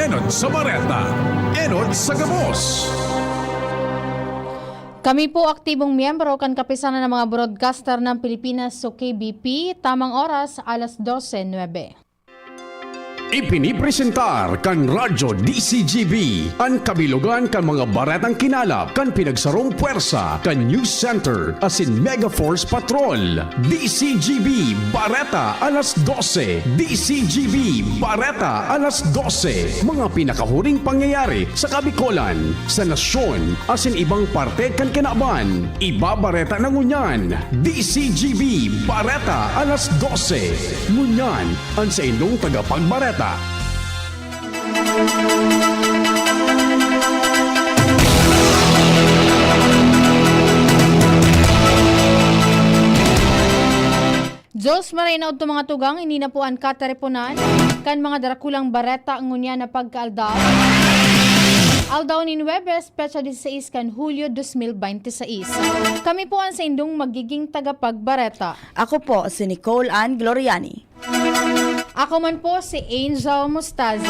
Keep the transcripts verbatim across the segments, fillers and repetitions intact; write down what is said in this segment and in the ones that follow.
Enot sa bareta, enot sa gabos. Kami po aktibong miyembro kan Kapisanan ng mga Broadcaster ng Pilipinas o K B P. Tamang oras, alas dose nuebe. Ipinipresentar kan Radyo D C G B an kabilogan kan mga baretang kinalap kan pinagsarong pwersa kan News Center asin Mega Force Patrol. D C G B Bareta alas dose. D C G B Bareta alas dose. Mga pinakahuring pangyayari sa Kabikolan, sa nasyon, asin ibang parte kan kinaban. Ibabareta na ngunyan. D C G B Bareta alas dose. Ngunyan, an saindong tagapagbareta. Diyos marhay na udto, mga tugang, ini na po an katiriponan kan mga darakulang bareta ngunyan na pagkaaldaw. Aldaw nin Huwebes, petsa dieciséis kan Hulyo dos mil bente seis. Kami po an saindong magiging tagapagbareta. Ako po si Nicole Ann Gloriani. Ako man po si Angel Mostaza.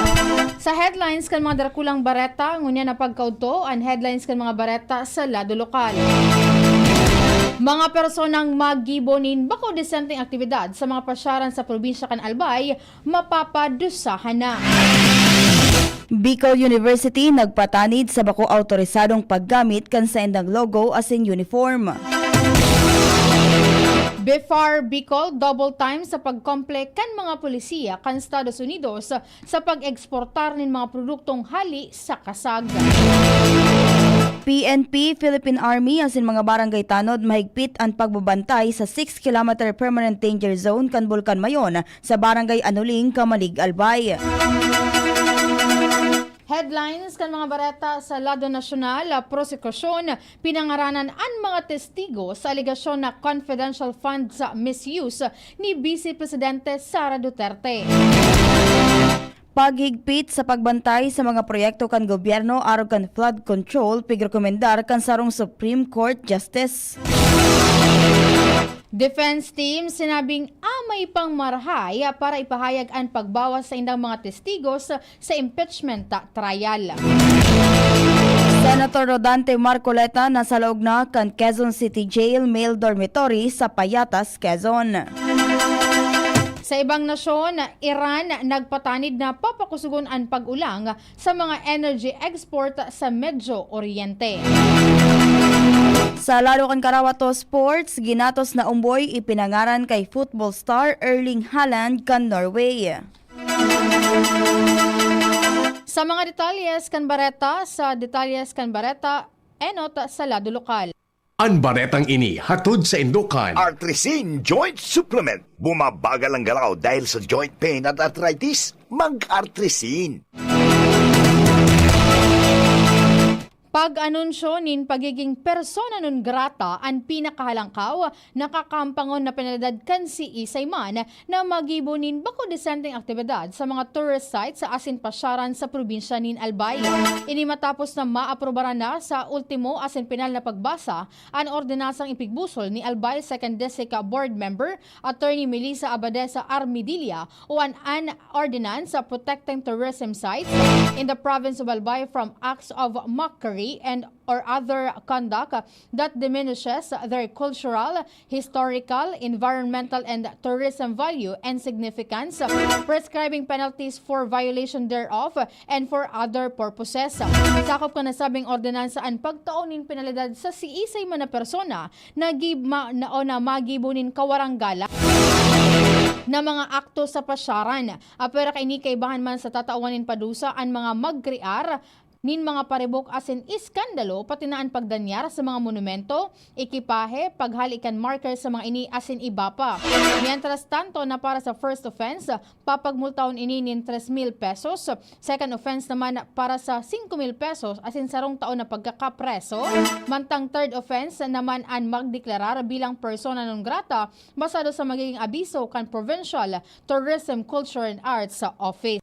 Sa headlines kan mga darakulang bareta, ngunyan na pagkaudto, an headlines kan mga bareta sa lado lokal. Mga personang maggibo nin bako desenteng aktibidad sa mga pasyaran sa probinsya kan Albay, mapapadusahan na. Bicol University nagpatanid sa bako awtorisadong paggamit kan saindang logo asin uniform. BIFAR Bicol, double time sa pagkomple kan mga polisiya kan Estados Unidos sa pag-eksportar nin mga produktong hali sa kasag. P N P, Philippine Army asin mga barangay tanod mahigpit an pagbabantay sa six kilometer permanent danger zone kan Bulkan Mayon sa Barangay Anuling, Camalig, Albay. Headlines kan mga bareta sa lado nasyonal, prosekusyon, pinangaranan an mga testigo sa alegasyon na confidential funds misuse ni Vice Presidente Sara Duterte. Paghigpit sa pagbantay sa mga proyekto kan gobyerno arog kan flood control pigrekomendar kan sarong Supreme Court Justice. Defense team sinabing amay pang marahay para ipahayag an pagbawas sa indang mga testigos sa impeachment trial. Senator Rodante Marcoleta nasa laog na kan Quezon City Jail male dormitory sa Payatas, Quezon. Sa ibang nasyon, Iran nagpatanid na papakusugon an pag-ulang sa mga energy export sa Medyo Oriente. Sa lado kan karawat o sports, ginatos na umboy ipinangaran kay football star Erling Haaland kan Norway. Sa mga detalyes kan bareta, sa detalyes kan bareta, enot sa lado lokal. An baretang ini hatod saindo kan Artrisin Joint Supplement. Bumabagal ang galaw dahil sa joint pain at arthritis? Mag-Artrisin. Pag-anunsyo nin pagiging persona non grata an pinakahalangkaw, nakakampangon na penalidad kan siisay man na maggibo nin bako desenteng aktibidad sa mga tourist sites asin pasyaran sa probinsya nin Albay. Ini matapos na maaprubaran na sa ultimo asin pinal na pagbasa an ordenansang ipigbusol ni Albay Second District Board Member Attorney Melissa Abadesa Armidilla o an, an Ordinance Protecting Tourism Sites in the Province of Albay from Acts of Mockery and or Other Conduct that Diminishes Their Cultural, Historical, Environmental, and Tourism Value and Significance, Prescribing Penalties for Violation Thereof, and for Other Purposes. Sakop kan nasabing ordinansa an pagtao nin penalidad sa siisay man na persona na gib-, ma-, na, o na magibo nin kawaranggalan na mga akto sa pasyaran. Apwera kaini, kaibahan man sa tatawan nin padusa an mga magkrear nin mga paribok asin iskandalo, pati na an pagdanyar sa mga monumento, ekipahe, paghali kan marker sa mga ini asin iba pa. Mientras tanto na para sa first offense, papagmultahon ini nin tres mil pesos, second offense naman para sa singko mil pesos asin sarong taon na pagkakapreso, mantang third offense naman an magdeklarar bilang persona non grata basado sa magiging abiso kan Provincial Tourism, Culture and Arts Office.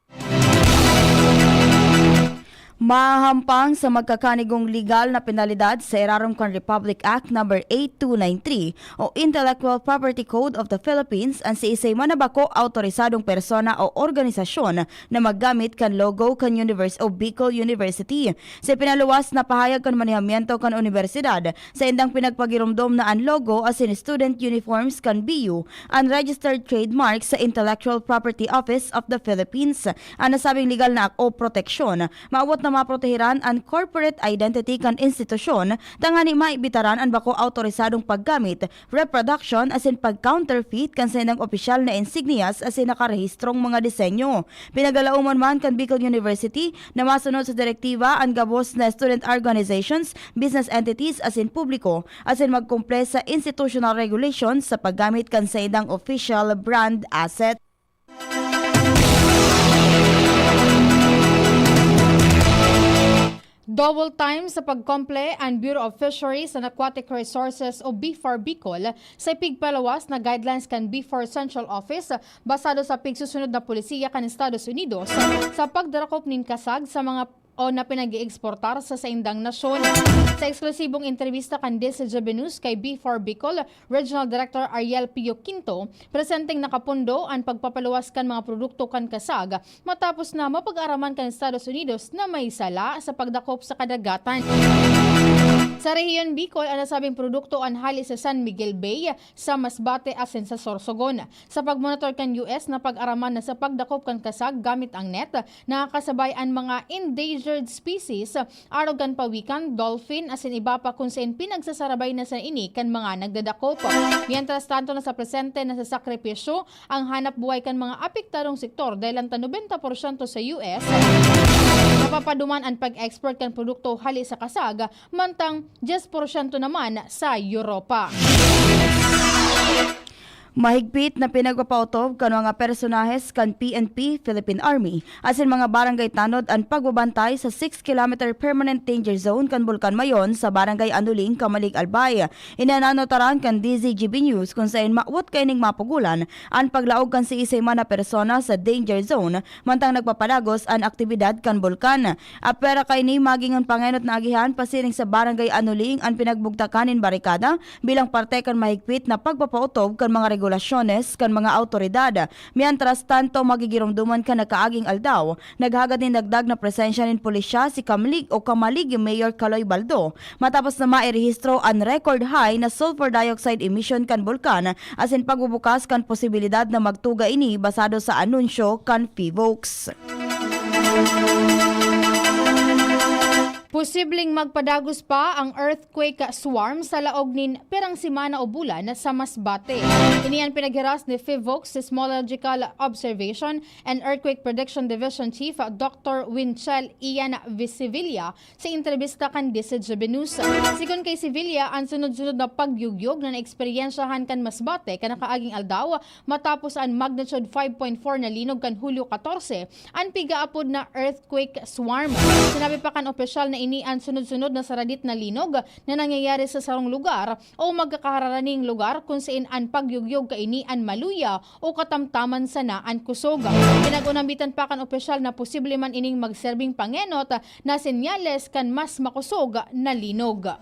Mahahampang sa magkakanigong legal na penalidad sa irarom kan Republic Act Number eight two nine three o Intellectual Property Code of the Philippines an siisay man na bako awtorisadong persona o organisasyon na maggamit kan logo kan Univers-, o Bicol University. Sa ipinaluwas na pahayag kan manehamiento kan unibersidad, saindang pinagpagiromdom na an logo asin student uniforms kan B U an registered trademark sa Intellectual Property Office of the Philippines. An nasabing legal na ak-, o proteksyon, maawot na maprotehiran an corporate identity kan institusyon, tangani maibitaran an bako awtorisadong paggamit, reproduction asin pag-counterfeit kan saindang opisyal na insignias asin nakarehistrong mga disenyo. Pinagalauman man kan Bicol University na masunod sa direktiba an gabos na student organizations, business entities asin publiko, asin magkumple sa institutional regulations sa paggamit kan saindang official brand asset. Double time sa pagkomple an Bureau of Fisheries and Aquatic Resources o BFAR Bicol sa ipigpalawas na guidelines kan BFAR Central Office basado sa pigsusunod na polisiya kan Estados Unidos sa pagdarakop nin kasag sa mga o na pinag-eeksportar sa saindang nasyon. Sa eksklusibong entrebista kan D C G B News kay BFAR Bicol Regional Director Ariel Pio Quinto, presenteng nakapondo an pagpapaluwas kan mga produkto kan kasag matapos na mapag-araman kan Estados Unidos na may sala sa pagdakop sa kadagatan. Sa rehiyon Bicol, an nasabing produkto an hali sa San Miguel Bay, sa Masbate asin sa Sorsogon. Sa pagmonitor kan U S, napag-araman na sa pagdakop kan kasag gamit ang net, nakakasabay an mga endangered species, arog kan pawikan, dolphin, asin iba pa kun saen pinagsasarabay na sa ini kan mga nagdadakop. Mientras tanto, nasa presente na sa sakripisyo ang hanap buhay kan mga apektadong sektor, dahelan ta nobenta porsyento sa U S napapaduman an pag-export kan produkto hali sa kasag, mantang dyes porsyento naman sa Europa. Mahigpit na pinagpapaotob kan mga personahes kan P N P, Philippine Army, asin mga barangay tanod an pagbabantay sa six kilometer permanent danger zone kan Bulkan Mayon sa Barangay Anuling, Camalig, Albay. Ini an nanotaran kan D Z G B News, kun saen mawot kaining mapugolan an paglaog kan siisay man na persona sa danger zone mantang nagpapalagos an aktibidad kan bulkan. Apwera kaini, magin an pangenot na agihan pasiring sa Barangay Anuling an pinagbugtakan nin barikada bilang parte kan mahigpit na pagpapaotob kan mga regulasyones kan mga awtoridad. Mientras tanto, magigiromdoman kan nakaaging aldaw, naghagad nin dagdag na presensya nin pulisya si Kamlig o Kamalig Mayor Kaloy Baldo, matapos na mairehistro an record high na sulfur dioxide emission kan bulkan asin pagbubukas kan posibilidad na magtuga ini basado sa anunsyo kan PHIVOLCS. Posibleng magpadagos pa ang earthquake swarm sa laog nin pirang semana o bulan sa Masbate. Ini an pinaghiras ni PHIVOLCS Seismological Observation and Earthquake Prediction Division Chief Doctor Winchell Ian Visivilla sa entrebista kan D Z G B News. Sigon kay Sevilla, an sunod-sunod na pagyugyog na naeksperyensyahan kan Masbate kan nakaaging aldaw matapos an magnitude five point four na linog kan Hulyo katorse, an pigaapod na earthquake swarm. Sinabi pa kan opisyal na ini an sunod-sunod na saradit na linog na nangyayari sa sarong lugar o magkakararaning lugar kun saen an pagyugyog kaini an maluya o katamtaman sana an kusog. Pinag-unambitan pa kan opisyal na posible man ining magserbing pangenot na senyales kan mas makosog na linog.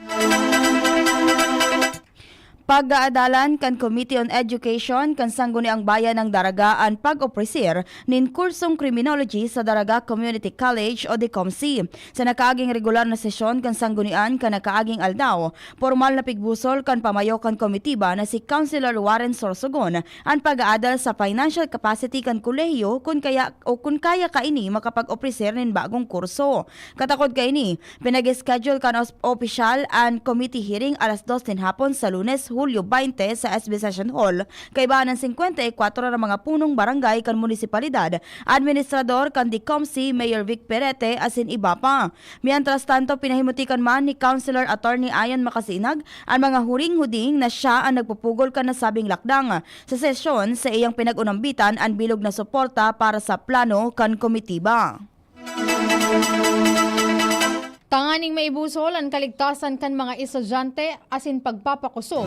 Pag-aadalan kan Committee on Education kan Sangguniang Bayan ng Daraga an pag-opresir nin kursong Criminology sa Daraga Community College o DCOMC. Sa nakaaging regular na sesyon kan Sanggunian kan nakaaging aldaw, pormal na pigbusol kan pamayo kan komitiba na si Councilor Warren Sorsogon an pag-aadal sa financial capacity kan kolehiyo kun kaya o kun kaya kaini makapag-opresir nin bagong kurso. Katakod kaini, pinag-schedule kan os-, opisyal an committee hearing alas dos nin hapon sa Lunes, Hulyo baynte, sa S B Session Hall, kaiba nin singkwenta y kwatro na mga punong barangay kan munisipalidad, administrador kan DCOMC, Mayor Vic Perete, asin iba pa. Mientras tanto, pinahimutikan man ni Councilor Attorney Ian Macasinag an mga huring-huding na siya an nagpupugol kan nasabing lakdang. Sa sesyon, saiyang pinag-unambitan an bilog na suporta para sa plano kan komitiba. Tanganing maibusol an kaligtasan kan mga estudyante asin pagpapakosog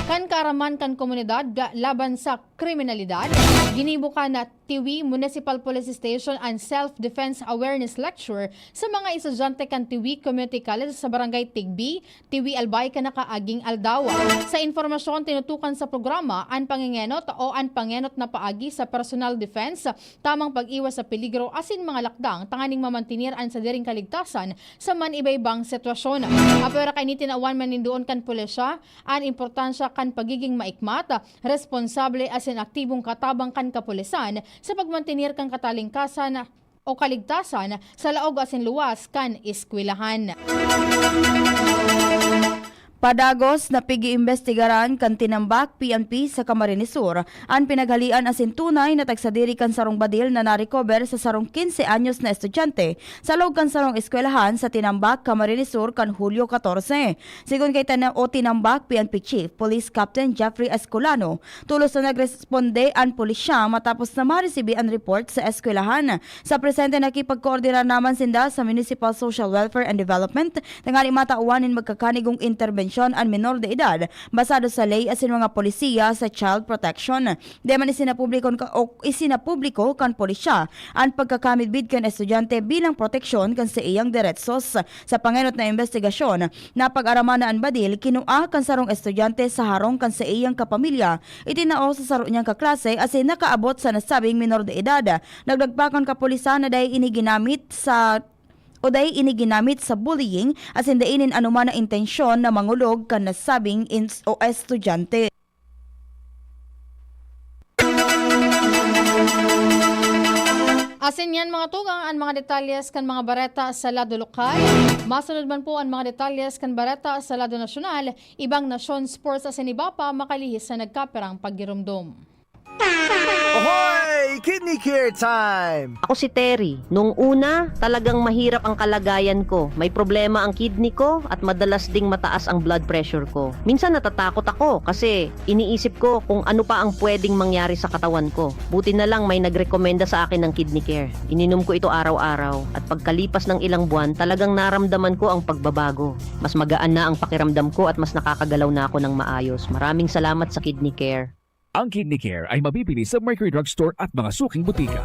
kan kaaraman kan komunidad laban sa kriminalidad, ginibo kan Tiwi Municipal Police Station an Self-Defense Awareness Lecture sa mga estudyante kan Tiwi Community College sa Barangay Tigbi, Tiwi, Albay, kan nakaaging aldaw. Sa impormasyon, tinutukan sa programa an pangengenot o an pangenot na paagi sa personal defense, tamang pag-iwas sa peligro asin mga lakdang tanganing mamantener an sadiring kaligtasan sa man iba-ibang sitwasyon. Apwera kaini, tinawan man nin duon kan pulisya an importansya kan pagiging maikmat, responsable asin aktibong katabang kan kapulisan sa pagmantener kan katalingkasan o kaligtasan sa laog asin luwas kan eskwelahan. Padagos na pig-iimbestigaran kan Tinambak P N P sa Camarines Sur an pinaghalean asin tunay na tagsadiri kan sarong badil na na-recover sa sarong quince anyos na estudyante sa loob kan sarong eskwelahan sa Tinambak, Camarines Sur kan Hulyo katorse. Sigon kay Tana-, o Tinambak P N P Chief Police Captain Jeffrey Escolano, tolos na nagresponde an pulisya matapos na maresibi an report sa eskwelahan. Sa presente, nakipagkoordinar naman sinda sa Municipal Social Welfare and Development tanganing matawan nin magkakanigong interbensyon an menor de edad basado sa ley asin mga polisiya sa child protection. Dai man isinapubliko ka, o isinapubliko kan pulisya an pagkakamidbid kan estudyante bilang proteksyon kan saiyang deretsos. Sa pangenot na imbestigasyon, napag-araman na an badil kinua kan sarong estudyante sa harong kan saiyang kapamilya, itinao sa saro niyang kaklase asin nakaabot sa nasabing menor de edad. Nagdagpak an kapulisan na dai ini ginamit sa, o dai ini ginamit sa bullying asin dai nin anoman na intensyon na mangulog kan nasabing ins-, o estudyante. Asin yan, mga tugang, an mga detalyes kan mga bareta sa lado lokal. Masunod man po an mga detalyes kan bareta sa lado nasyonal, ibang nasyon, sports asin iba pa, makalihis sa nagkapirang paggiromdom. Ahoy! Kidney Care Time! Ako si Terry. Nung una, talagang mahirap ang kalagayan ko. May problema ang kidney ko at madalas ding mataas ang blood pressure ko. Minsan natatakot ako kasi iniisip ko kung ano pa ang pwedeng mangyari sa katawan ko. Buti na lang may nagrekomenda sa akin ng Kidney Care. Ininom ko ito araw-araw at pagkalipas ng ilang buwan, talagang naramdaman ko ang pagbabago. Mas magaan na ang pakiramdam ko at mas nakakagalaw na ako ng maayos. Maraming salamat sa Kidney Care. Ang Kidney Care ay mabibili sa Mercury Drug Store at mga suking botika.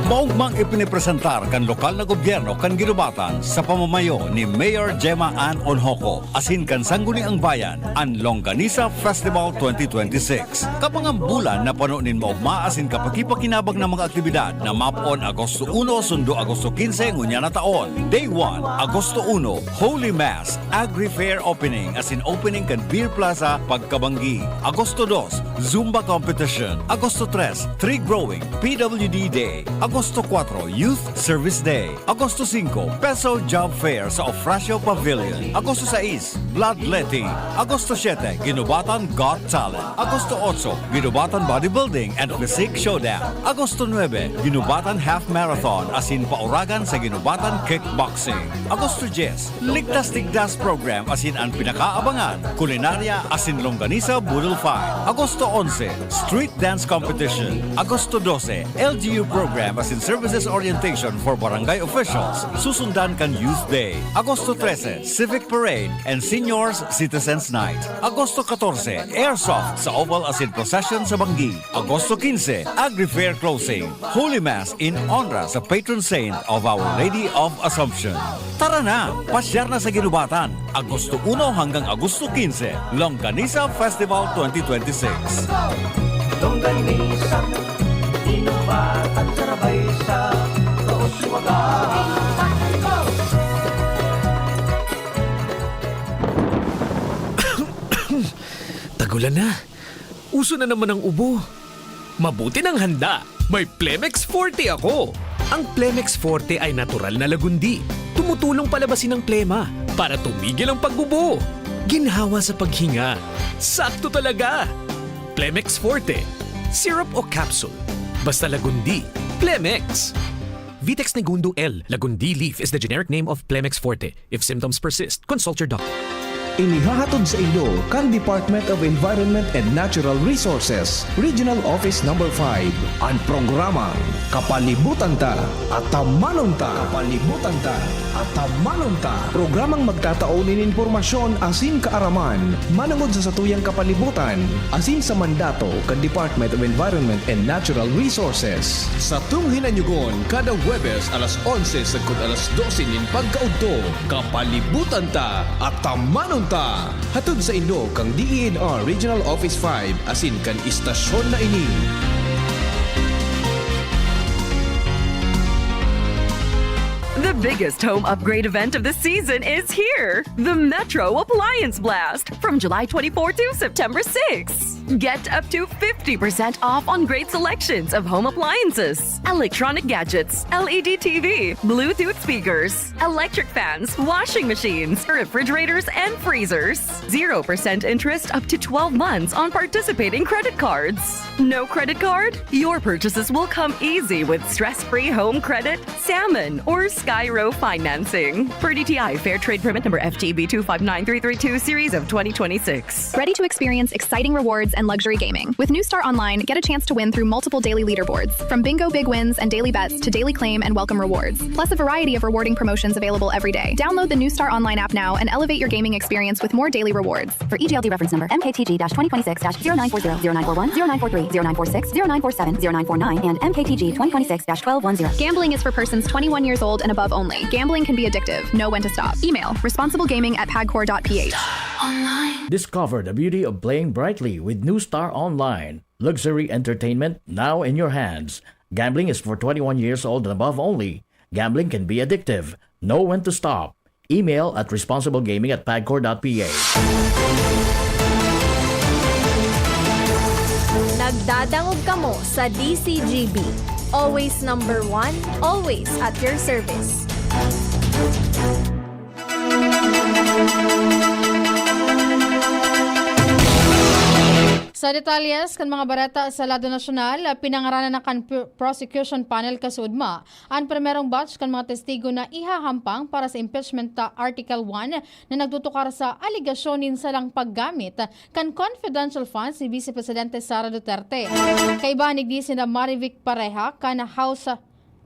Maugmang ipinipresentar kan lokal na gobyerno kan Guinobatan sa pamamayo ni Mayor Gemma Ann Onhoco asin kan Sangguniang Bayan an Longganisa Festival twenty twenty-six. Kabangang bulan na pano nin maogma asin kapakipakinabang na mga aktibidad na mapoon Agosto uno sundo Agosto quince ngunyan na taon. Day one, Agosto uno, Holy Mass, Agri Fair Opening asin opening kan Beer Plaza pagkabanggi. Agosto dos, Zumba Competition. Agosto tres, Tree Growing, P W D Day. Agosto kuwatro, Youth Service Day. Agosto singko, Peso Job Fair sa Ofracio Pavilion. Agosto sais, Bloodletting. Agosto siyete, Guinobatan Got Talent. Agosto otso, Guinobatan Bodybuilding and Physique Showdown. Agosto nuebe, Guinobatan Half Marathon asin pauragan sa Guinobatan Kickboxing. Agosto dyes, Ligtas Tigdas Program asin an pinakaabangan, Kulinarya asin Longganisa Boodle Fight. Agosto onse, Street Dance Competition. Agosto dose, L G U Program asin Services Orientation for Barangay Officials. Susundan kan Youth Day. Agosto trese, Civic Parade and Seniors Citizens Night. Agosto katorse, Airsoft sa Oval asin Procession sa Banggi. Agosto quince, Agri Fair Closing. Holy Mass in honra sa patron saint of Our Lady of Assumption. Tara na, pasyar na sa Guinobatan. Agosto uno hanggang Agosto quince, Longganisa Festival twenty twenty-six. Longganisa, Guinobatan, sarabay sa Kauswagan. Tagulan na. Uso na naman ang ubo. Mabuti nang handa. May Plemex Forte ako. Ang Plemex Forte ay natural na lagundi. Tumutulong palabasin ang plema para tumigil ang pag-ubo. Ginhawa sa paghinga. Sakto talaga. Plemex Forte. Syrup o capsule. Basta lagundi. Plemex. Vitex Negundo L. Lagundi leaf is the generic name of Plemex Forte. If symptoms persist, consult your doctor. Inihahatod sa inyo kan Department of Environment and Natural Resources, Regional Office Number five, an programang Kapalibutan Ta, Atamanon Ta. Kapalibutan Ta, Atamanon Ta. Programang magtatao nin impormasyon asin kaaraman manongod sa satuyang kapalibutan asin sa mandato kan Department of Environment and Natural Resources. Satong hinanyugon kada Huwebes alas onse sagkod alas dose nin pagkaudto. Kapalibutan Ta, Atamanon Ta. Hatod sa inyo kan D E N R Regional Office five asin kan istasyon na ini. The biggest home upgrade event of the season is here. The Metro Appliance Blast from July twenty-fourth to September sixth. Get up to fifty percent off on great selections of home appliances, electronic gadgets, L E D T V, Bluetooth speakers, electric fans, washing machines, refrigerators, and freezers. Zero percent interest up to twelve months on participating credit cards. No credit card? Your purchases will come easy with stress-free home credit, salmon, or Skyro financing. Per D T I Fair Trade Permit number F T B two five nine three three two series of twenty twenty-six. Ready to experience exciting rewards and luxury gaming? With New Star Online, get a chance to win through multiple daily leaderboards, from bingo big wins and daily bets to daily claim and welcome rewards, plus a variety of rewarding promotions available every day. Download the New Star Online app now and elevate your gaming experience with more daily rewards. For E G L D reference number M K T G twenty twenty-six dash zero nine four zero, zero nine four one, zero nine four three, zero nine four six, zero nine four seven, zero nine four nine, and M K T G twenty twenty-six dash twelve one zero. Gambling is for persons twenty-one years old and above only. Gambling can be addictive. Know when to stop. Email responsiblegaming at pagcor dot P H. Discover the beauty of playing brightly with New Star Online. Luxury entertainment now in your hands. Gambling is for twenty-one years old and above only. Gambling can be addictive. Know when to stop. Email at responsiblegaming at pagcor dot P H. Nagdadangog kamo sa D C G B. Always number one, always at your service. Sa detalles kan mga bareta sa lado nasyonal, pinangaranan na kan pr- prosecution panel kasuodma an primerong batch kan mga testigo na ihahampang para sa impeachment ta Article one na nagtutukar sa alegasyon nin sarang paggamit kan confidential funds ni Vice Presidente Sara Duterte. Kaiba ni D C na Marivic Pareha kan House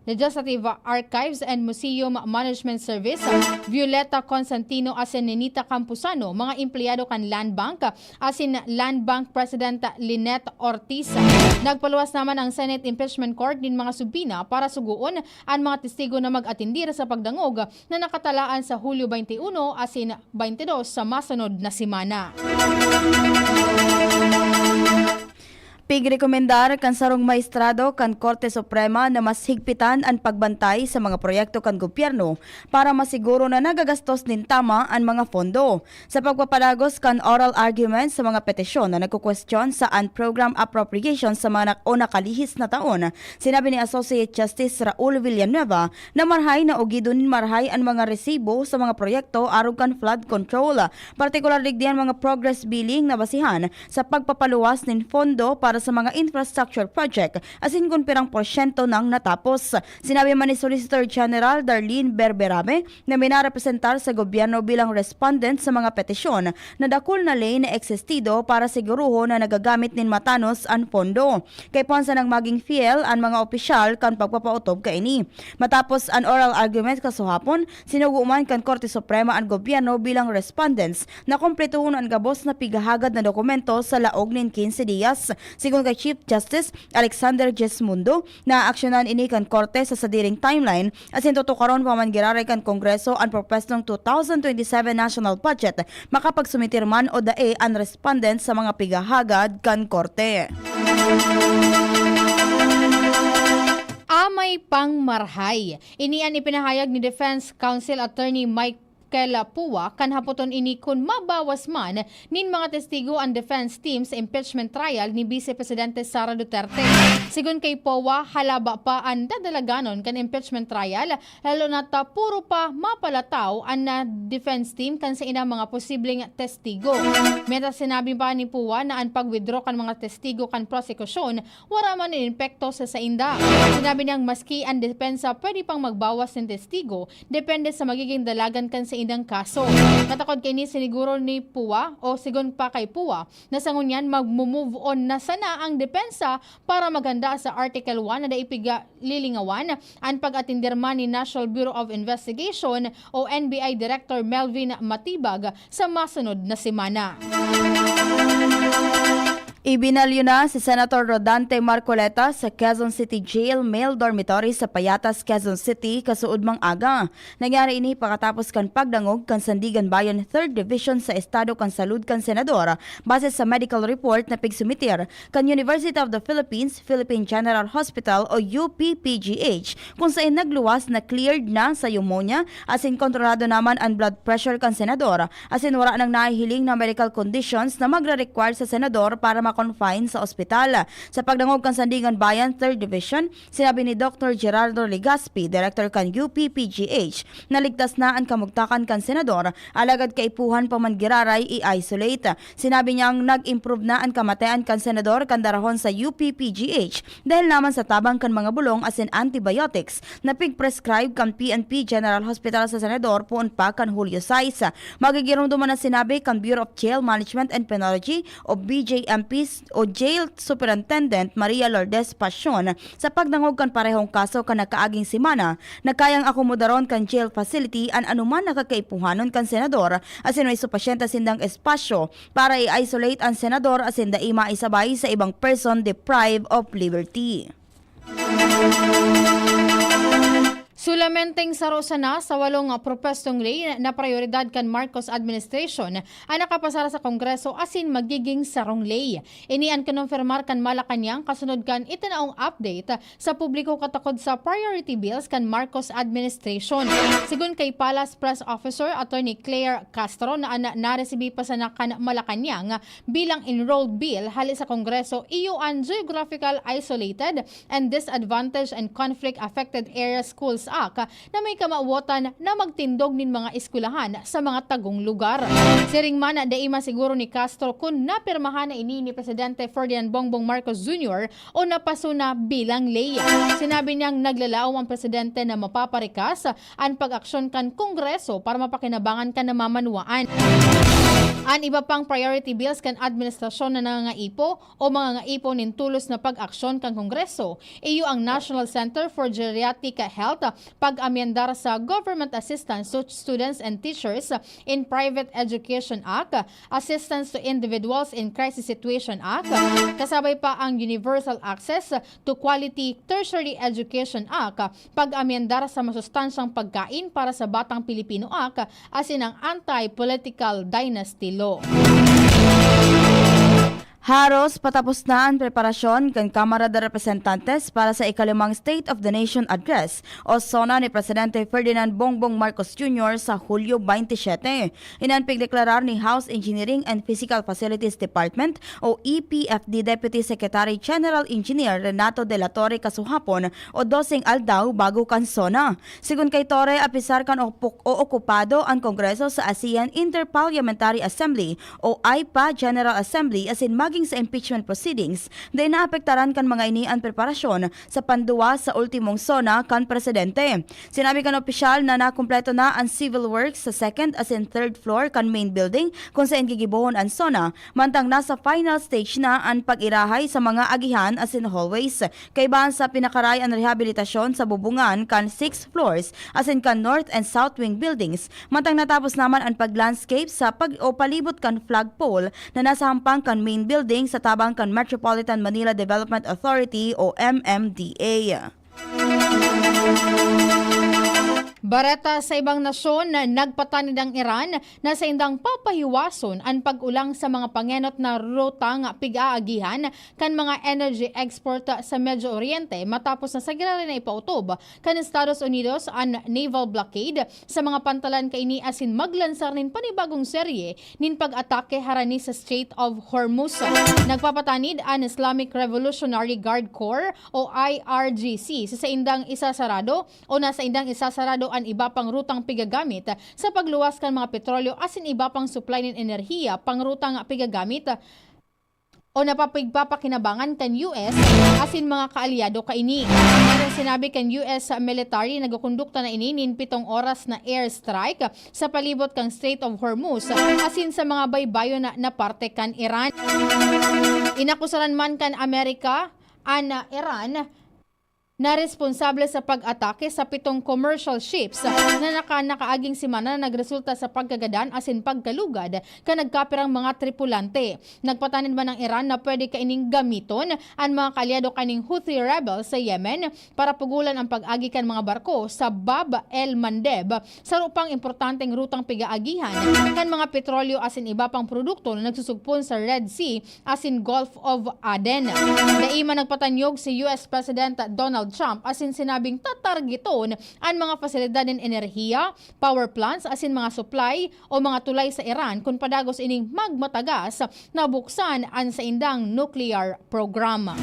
Legislative Archives and Museum Management Service, Violeta Constantino asin Nenita Campuzano, mga empleyado kan Land Bank, asin Land Bank President Lynette Ortiz. Nagpaluwas naman ang Senate Impeachment Court nin mga subpoena para sugoon an mga testigo na mag-atendir sa pagdangog na nakatalaan sa Hulyo twenty-one asin twenty-two sa masunod na semana. Pigrekomendar kan sarong maestrado kan Korte Suprema na mas higpitan an pagbantay sa mga proyekto kan gobyerno para masiguro na nagagastos nin tama an mga pondo. Sa pagpapadagos kan oral argument sa mga petisyon na nagkukwestiyon sa unprogrammed appropriation sa mga nak- o nakalihis na taon, sinabi ni Associate Justice Raul Villanueva na marhay na o gido nin marhay an mga resibo sa mga proyekto arog kan flood control, partikular digdi an mga progress billing na basihan sa pagpapaluwas nin pondo para sa mga infrastructure project asin kun pirang porsyento nang natapos. Sinabi man ni Solicitor General Darlene Berberabe na minarepresentar sa gobyerno bilang respondent sa mga petisyon na dakul na ley na eksestido para siguruhon na nagagamit nin matanos an pondo. Kaipuhan sanang maging fiel an mga opisyal kan pagpapaotob kaini. Matapos an oral argument kasuhapon, sinugo man kan Korte Suprema an gobyerno bilang respondents na kumpletohon an gabos na pighahagad na dokumento sa laog nin quince dias. Sigon kay Chief Justice Alexander Gismundo, naaaksyonan ini kan korte sa sadiring timeline asin tutukaron pa man giraray kan Kongreso an propwestong two thousand twenty-seven national budget, makapagsumitir man o dai an respondent sa mga pighahagad kan korte. Amay pang marhay. Ini an ipinahayag ni Defense Counsel Attorney Michael Pua kan hapoton ini kun mabawas man nin mga testigo an defense team sa impeachment trial ni Vice Presidente Sara Duterte. Sigon kay Pua, halaba pa an dadalaganon kan impeachment trial, lalo na ta puro pa mapalataw an na defense team kan saindang mga posibleng testigo. Mientras sinabi pa ni Pua na an pag-withdraw kan mga testigo kan prosekusyon wara man nin epekto sa sainda. Sinabi niyang maski an depensa pwede pang magbawas nin testigo, depende sa magiging dalagan kan saindang kaso. Katakod kaini, siniguro ni Pua o sigon pa kay Pua na sa ngunyan magmo-move on na sana ang depensa para maghanda sa Article one na dai piga lilingawan an pag-atender man ni National Bureau of Investigation o N B I Director Melvin Matibag sa masunod na semana. Ibinalyo na si Senator Rodante Marcoleta sa Quezon City Jail Male Dormitory sa Payatas, Quezon City, kasuodmang aga. Nangyari ini pakatapos kan pagdangog kan Sandiganbayan Third Division sa estado kan salud kan senador, base sa medical report na pigsumitir kan University of the Philippines Philippine General Hospital o U P P G H, kung saen nagluwas na cleared na sa pneumonia asin kontrolado naman an blood pressure kan senador, asin wara nang nahihiling na medical conditions na magre-require sa senador para ma-confine sa ospital. Sa pagdangog kan Sandiganbayan Third Division, sinabi ni Doctor Gerardo Legaspi, Director kan U P P G H, na ligtas na an kamugtakan kan senador, alagad kaipuhan pa man giraray i-isolate. Sinabi niyang nag-improve na an kamatayan kan senador kan darahon sa U P P G H dahil naman sa tabang kan mga bulong asin antibiotics na pigprescribe kan P N P General Hospital sa senador poon pa kan Hulyo sais. Magigiromdoman na sinabi kan Bureau of Jail Management and Penology o B J M P o Jail Superintendent Maria Lourdes Pasion sa pagdangog kan parehong kaso kan nakaaging semana na kayang akomodaron kan jail facility an anuman na kakaipuhanon kan senador, asin may supisyente sindang espasyo para i-isolate an senador asin dai maisabay sa ibang person deprived of liberty. Solamenteng saro sana sa walong propwestong ley na prayoridad kan Marcos administration an nakapasar sa Kongreso asin magiging sarong ley. Ini an kinumpirmar kan Malacañang kasunod kan itinaong update sa publiko katakod sa priority bills kan Marcos administration. Sigon kay Palace Press Officer Attorney Claire Castro na an naresibi pa sana kan Malacañang bilang enrolled bill hale sa Kongreso iyo an Geographical Isolated and Disadvantaged and Conflict Affected Area Schools Act na may kamawotan na magtindog nin mga eskwelahan sa mga tagong lugar. Siring man, dai masiguro ni Castro kun napirmahan na ini ni Presidente Ferdinand Bongbong Marcos Junior o napasuna bilang ley. Sinabi niyang naglalaom ang presidente na mapaparikas an pag-aksyon kan Kongreso para mapakinabangan kan namamanwaan. An iba pang priority bills kan administrasyon na nangangaipo o mangangaipo nin tolos na pag-aksyon kan Kongreso, iyo ang National Center for Geriatric Health, pag-amyendar sa Government Assistance to Students and Teachers in Private Education Act, Assistance to Individuals in Crisis Situation Act, kasabay pa ang Universal Access to Quality Tertiary Education Act, pag-amyendar sa masustansyang pagkain para sa batang Pilipino Act, asin ang Anti-Political Dynasty Law. Haros patapos na an preparasyon kan Kamara de Representantes para sa ikalimang State of the Nation Address o SONA ni Presidente Ferdinand Bongbong Marcos Junior sa Hulyo twenty-seven. Iyan an pigdeklarar ni House Engineering and Physical Facilities Department o E P F D Deputy Secretary General Engineer Renato de la Torre kasuhapon o doseng aldaw bago kan SONA. Sigon kay Torre, apisar kan opok-, o okupado an Kongreso sa ASEAN Inter-Parliamentary Assembly o AIPA General Assembly asin maging sa impeachment proceedings, dai naapektaran kan mga ini an preparasyon sa panduwa sa ultimong SONA kan presidente. Sinabi kan opisyal na nakumpleto na an civil works sa second asin third floor kan main building kung saen gigibohon an SONA, mantang nasa final stage na an pag-irahay sa mga agihan asin hallways. Kaibahan sa pinakaray an rehabilitasyon sa bubungan kan sixth floors asin kan north and south wing buildings, mantang natapos naman an pag-landscape sa pag-, o palibot kan flagpole na nasa hampang kan main building sa tabang kan Metropolitan Manila Development Authority o M M D A. Bareta sa ibang nasyon, nagpatanid ang Iran na saindang papahiwason an pag-ulang sa mga pangenot na rutang pig-aagihan kan mga energy export sa Medio Oriente matapos na sa giraray na ipautob kan Estados Unidos an naval blockade sa mga pantalan kaini asin maglansar nin panibagong serye nin pag-atake harani sa Strait of Hormuz. Nagpapatanid an Islamic Revolutionary Guard Corps o I R G C sa saindang isasarado o na saindang isasarado an iba pang rutang pigagamit sa pagluwas kan mga petrolyo asin iba pang supply nin enerhiya pang rutang pigagamit o napapigpapakinabangan kan U S asin mga kaalyado kaini. Ayon sinabi kan U S military, nagkukondukta na ini nin pitong oras na airstrike sa palibot kan Strait of Hormuz asin sa mga baybayon na, na parte kan Iran. Inakusaran man kan Amerika an, ah, Iran na responsable sa pag-atake sa pitong commercial ships na naka-, nakaaging semana na nagresulta sa pagkagadan asin pagkalugad kan nagkapirang mga tripulante. Nagpatanid man ang Iran na pwede kaining gamiton an mga kaalyado kaning Houthi rebel sa Yemen para pugolan ang pag-agi kan mga barko sa Bab el Mandeb, saro pang importanteng rutang pig-aagihan kan mga petrolyo asin iba pang produkto na nagsusugpon sa Red Sea asin Gulf of Aden. Dai man nagpatanyog si U S President Donald Trump asin sinabing tatargeton an mga pasilidad nin enerhiya, power plants asin mga supply o mga tulay sa Iran kun padagos ining magmatagas na buksan an saindang nuclear program.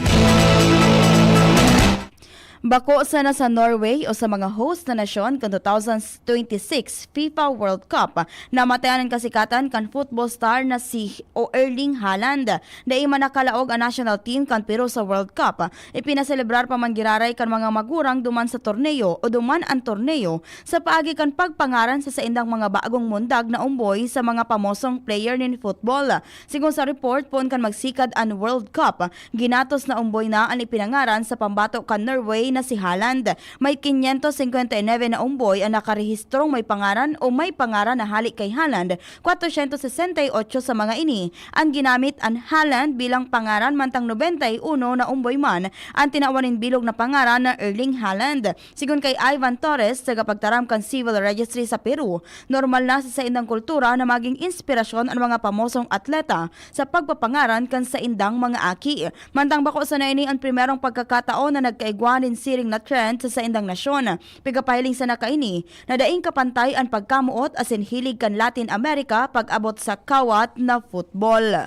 Bako sana sa Norway o sa mga host na nasyon kan two thousand twenty-six FIFA World Cup, namatayan an kasikatan kan football star na si o Erling Haaland. Dai man nakalaog an national team kan Peru sa World Cup. Ipinaselebrar pa man giraray kan mga magurang duman sa torneo o duman an torneo sa paagi kan pagpangaran sa saindang mga bagong mundag na umboy sa mga pamosong player nin football. Sigon sa report, poon kan magsikad an World Cup, ginatos na umboy na an ipinangaran sa pambato kan Norway na si Haaland. May quinientos cincuenta y nueve na umboy an nakarehistrong may pangaran o may pangaran na hali kay Haaland, cuatrocientos sesenta y ocho sa mga ini an ginamit an Haaland bilang pangaran, mantang nobenta y uno na umboy man an tinawan nin bilog na pangaran na Erling Haaland. Sigon kay Ivan Torres, tagapagtaram kan Civil Registry sa Peru, normal na sa saindang kultura na maging inspirasyon an mga pamosong atleta sa pagpapangaran kan saindang mga aki. Mantang bako sana ini an primerong pagkakataon na nagkaigwa nin siring na trend sa saindang nasyon. Pigpapahiling sana kaini na daing kapantay an pagkamoot asin hilig kan Latin America pag-abot sa kawat na football.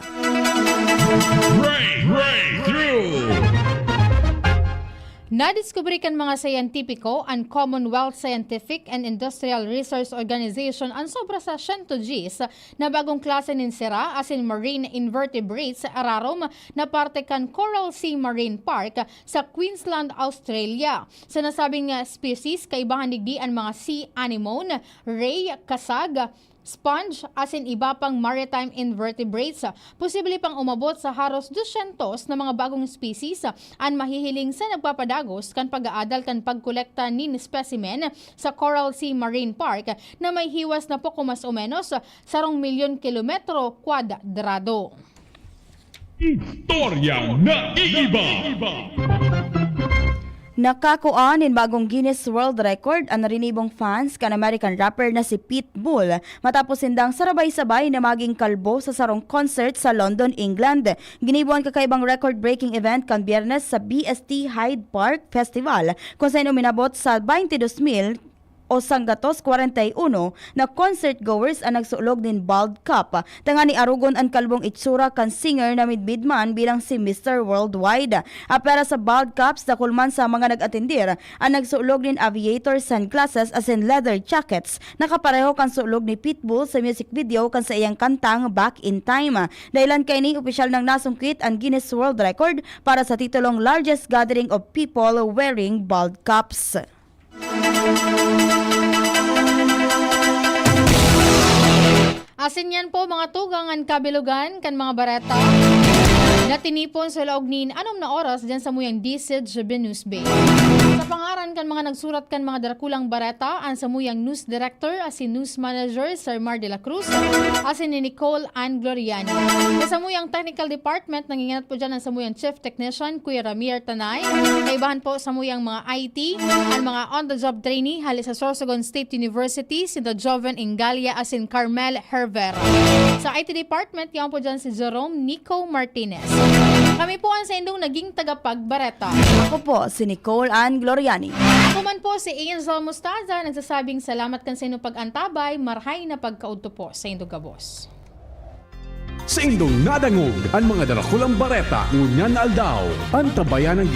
Break, breakthrough. Nadiskubre kan mga siyentipiko an Commonwealth Scientific and Industrial Research Organization an sobra sa siyento dyes na bagong klase nin sira asin marine invertebrates sa ararom na parte kan Coral Sea Marine Park sa Queensland, Australia. Sa nasabing, ah, species, kaibahan digdi an mga sea anemone, ray, kasag, sponge, asin iba pang maritime invertebrates. Posible pang umabot sa haros dusyentos na mga bagong species an mahihiling sa nagpapadagos kan pag-aadal kan pagkolekta nin specimen sa Coral Sea Marine Park na may hiwas na poko mas o menos sarong milyon kilometro kwadrado. Istorya na iiba. Nakakua nin bagong Guinness World Record an narinibong fans kan American rapper na si Pitbull, matapos sindang sarabay-sabay na maging kalbo sa sarong concert sa London, England. Ginibo an kakaibang record-breaking event kan Biyernes sa B S T Hyde Park Festival, kung saen uminabot sa twenty-two mil o sanggatos kwarenta y uno na concert goers an nagsulog nin bald cap, tangani arogon an kalbong itsura kan singer na midbid man bilang si Mister Worldwide. Apwera sa bald caps, dakul man sa mga nag-atendir an nagsulog nin aviator sunglasses asin leather jackets na kapareho kan sulog ni Pitbull sa music video kan saiyang kantang Back in Time. Dahilan kaini, opisyal nang nasungkit an Guinness World Record para sa titulong largest gathering of people wearing bald caps. Asin yan po, mga tugang, an kabilugan kan mga bareta na tinipon sa laog nin anom na oras dyan sa muyang D C G B News Bay. Sa pangaran kan mga nagsurat kan mga darakulang bareta, an samuyang news director asin news manager, Sir Mar de la Cruz, asin ni Nicole Ann Gloriani. Sa samuyang technical department, nangingenot po dyan an samuyang chief technician, Kuya Ramir Tanay. Kaibahan po samuyang mga I T, an mga on-the-job trainee hali sa Sorsogon State University, sinda Joven Engalia asin Carmel Hervera. Sa I T department, yaon po dyan si Jerome Nico Martinez. Kami po an saindong naging tagapagbareta. Ako po si Nicole Ann Gloriani. Ako man po si Angel Mustaza, nagsasabing salamat kan saindong pag-antabay, marhay na pagkaudto po saindong gabos. Saindong nadangog an mga darakulang bareta ngunyan na aldaw. Antabayan an